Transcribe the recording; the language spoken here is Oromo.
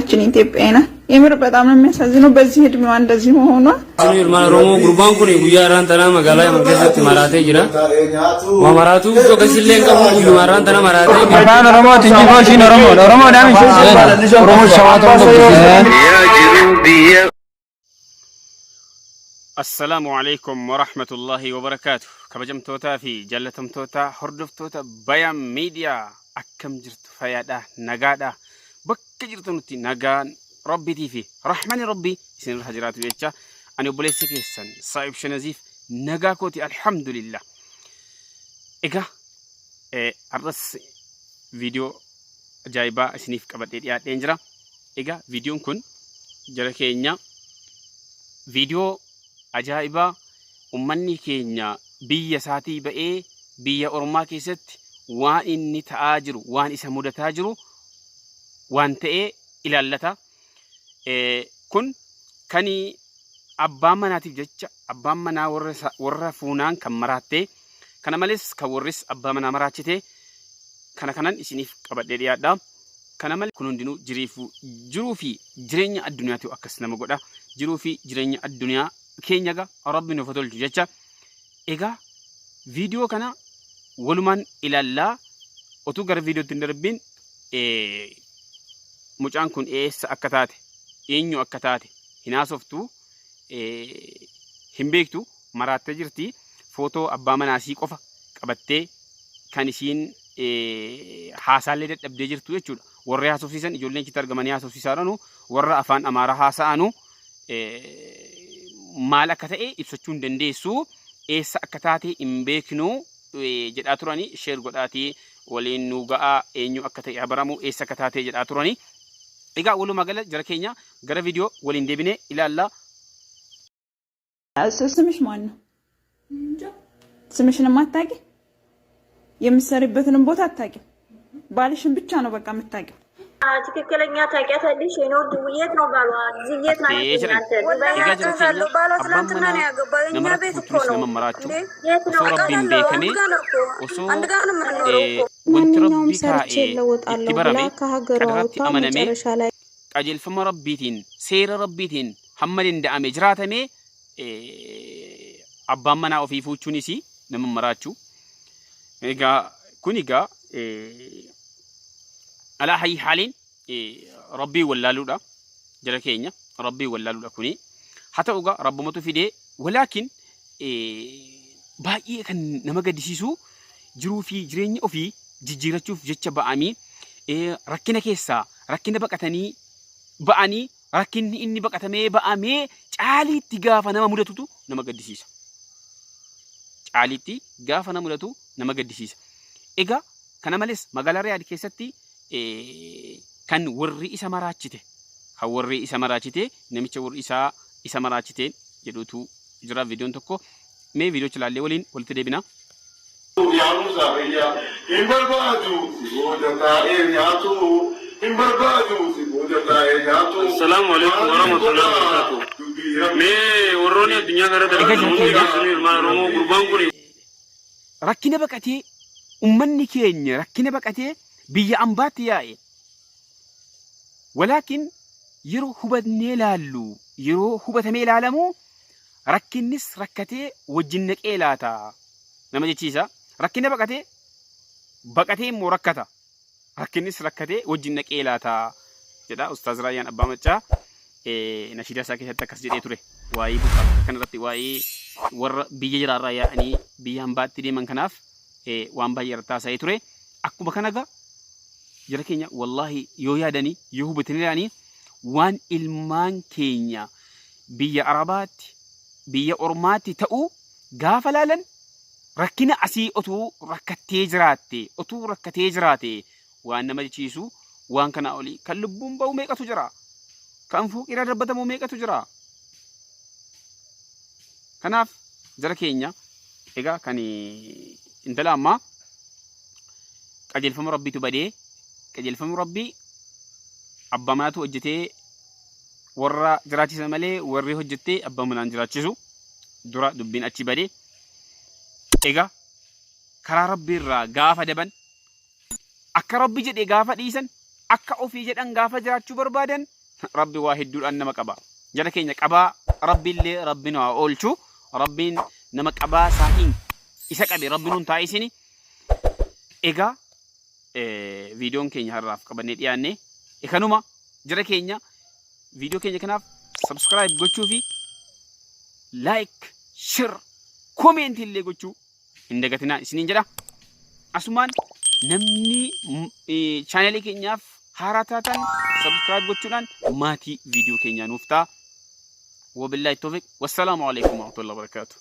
ችን ኢትዮጵያዊ ናት። የምር በጣም ነው የሚያሳዝነው በዚህ እድሜዋ እንደዚህ መሆኗ። Sun ilmaan Oromoo gurbaan kun guyyaa har'aan tanaa magaalaa Yaman keessatti maraatee jira. Waa maraatuu tokkosillee hin qabu guyyuma har'aan tana maraatee. Afaan Oromootiin jifoo ishiin Oromoodha. Oromoodhaan isheen Oromoo shawaa ta'uu qabdi. Assalaamu alaikum warahmatullaahi wabarakaatu. Kabajamtootaa fi jaalatamtoota hordoftoota Bayaan Miidiyaa, akkam jirtu? Fayyaadha, nagaadha? Bakka jirtanutti nagaan Rabbiitii fi rahmani Rabbii isinirra haa jiraatu jecha, ani obboleessa keessan Saa'ib Shanaziif nagaa kooti, alhamdulillah. Egaa har'as viidiyoo ajaa'ibaa isiniif qabadhee dhiyaadheen jira. Egaa viidiyoon kun, jara keenya, viidiyoo ajaa'ibaa ummanni keenya biyya isaatii ba'ee biyya ormaa keessatti waan inni ta'aa jiru, waan isa mudataa jiru waan ta'ee ilaallata. Kun kan abbaa manaatiif jecha abbaan manaa warra fuunaan kan maraattee, kana malees kan warris abbaa manaa maraachite, kana kanan isiniif qabadhee dhiyaadha. Kana malee kun hundinuu jiruu fi jireenya addunyaatu akkas nama godha. Jiruu fi jireenya addunyaa keenya egaa Rabbi nuuf haa tolchu jecha. Egaa viidiyoo kana walumaan ilaallaa. Otuu gara viidiyootti hin darbiin, mucaan kun eessa akka taate, eenyu akka taate hin haasoftu, hin beektu, maraattee jirti. Footoo abbaa manaasii qofa qabattee kan isiin haasaallee dadhabdee jirtu jechuudha. Warri haasofsiisan, ijoolleen achitti argamanii haasofsiisaa jiranu, warra afaan Amaaraa haasa'anu, maal akka ta'e ibsachuu hin dandeessu. Eessa akka taate hin beeknu jedhaa turani. Share godhaatii waliin nu ga'aa, eenyu akka ta'e habaramu, eessa akka taate jedhaa turani. Egaa walumaa gala, jara keenya, gara viidiyoo waliin deebinee ilaallaa. ስምሽ ማን ነው? ስምሽንም አታውቂ፣ የምትሰሪበትንም ቦታ አታውቂም። ባልሽን ብቻ ነው በቃ የምታውቂው። ትክክለኛ ታውቂያታለሽ? የኔ ውድ የት ነው ባሏ? እዚህ የት ናቸው Jechuudha. እናንተ? ዱባይ Egaa jara keenya, ባሏ abbaan ትናንትና manaa ነው ያገባው። የእኛ nama ቤት እኮ fuuturis ነው nama maraachuu እንዴ። የት ነው? osoo Rabbiin አውቃታለሁ። አንድ beekamee ጋር ነው እኮ osoo አንድ ጋር ነው የምንኖረው እኮ። wanti ማንኛውም Rabbi ሰርቼ kaa'ee itti እለወጣለሁ ብላ barame ከሀገሯ qadaratti ወጥታ amanamee መጨረሻ ላይ qajeelfama Rabbiitiin, seera Rabbiitiin hamma danda'ame jiraatamee, abbaan manaa ofii fuuchuunis nama maraachuu. Egaa kun egaa alaa hayyi haaliin Rabbii wallaaluudha. Jara keenya, Rabbii wallaaluudha kuni. Haa ta'u egaa Rabbumatu fidee, walaakin baay'ee kan nama gaddisiisu, jiruu fi jireenya ofii jijjiirachuuf jecha ba'anii rakkina keessaa rakkina baqatanii ba'anii, rakkinni inni baqatamee ba'amee caaliitti gaafa nama mudatutu nama gaddisiisa. Caaliitti gaafa nama mudatu nama gaddisiisa. Egaa kana malees magaalaa Riyaad keessatti kan warri isa maraachite, kan warri isa maraachite, namicha warri isaa isa maraachite jedhutu jira viidiyoon tokko. Mee viidiyoo ilaallee waliin walitti deebina. Yaamusa hin barbaadu si booda taa'ee nyaatu, hin barbaadu si booda taa'ee nyaatu. Assalaamu alaikum warahmatullahi wabarakatuh. Mee warroonni addunyaa kana Egaa darban jara hundi keenya, keessanuu ilmaan Oromoo gurbaan kun rakkina baqatee ummanni keenya rakkina baqatee biyya ambaatti yaa'e. Walaakin yeroo hubannee laallu, yeroo hubatamee ilaalamu, rakkinnis rakkatee wajjin naqee laata nama jechiisa. Rakkina baqatee baqatee immoo rakkata. Rakkinnis rakkatee wajjin naqee laata jedha Ustaaz Raayyaan Abbaa Maccaa, nashiidaa isaa keessatti akkas jedhee ture. Waa'ee buqqaa kanarratti, waa'ee warra biyya jiraarraa yaa'anii biyya hambaatti deeman kanaaf waan baay'ee irratti haasa'ee ture. Akkuma kana egaa, jara keenya, wallaahi yoo yaadanii, yoo hubatanii ilaalanii, waan ilmaan keenya biyya Arabaatti, biyya ormaatti ta'uu gaafa laalan, rakkina asii otuu rakkattee jiraatte, otuu rakkatee jiraate, waan nama jechiisu, waan kanaa olii kan lubbuun ba'u meeqatu jira? Kan fooqiirraa darbatamu meeqatu jira? Kanaaf jara keenya, egaa kan intala ammaa qajeelfama Rabbiitu badee, qajeelfama Rabbii abbaa manaatu hojjetee warra jiraachisan malee warri hojjettee abbaa manaan jiraachisu dura dubbiin achi badee. Egaa karaa Rabbii irraa gaafa daban, akka Rabbi jedhe gaafa dhiisan, Akka ofii jedhan gaafa jiraachuu barbaadan Rabbi waa hedduudhaan nama qaba. Jara keenya qabaa Rabbiillee Rabbi nu haa oolchu. Rabbiin nama qabaa isaatiin isa qabe Rabbi nuun taa'isini. Egaa viidiyoon keenya har'aaf qabannee dhiyaanne kanuma. Jara keenya, viidiyoo keenya kanaaf subscribe gochuu fi like, share, comment illee gochuu hin dagatinaa isiniin jedha. Asumaan namni chaanelii keenyaaf haaraa taatan subscribe gochuudhaan maatii viidiyoo keenyaa nuuf ta'a. Wabillahi tawfiq. Wassalaamu alaikum warahmatullahi wabarakatuh.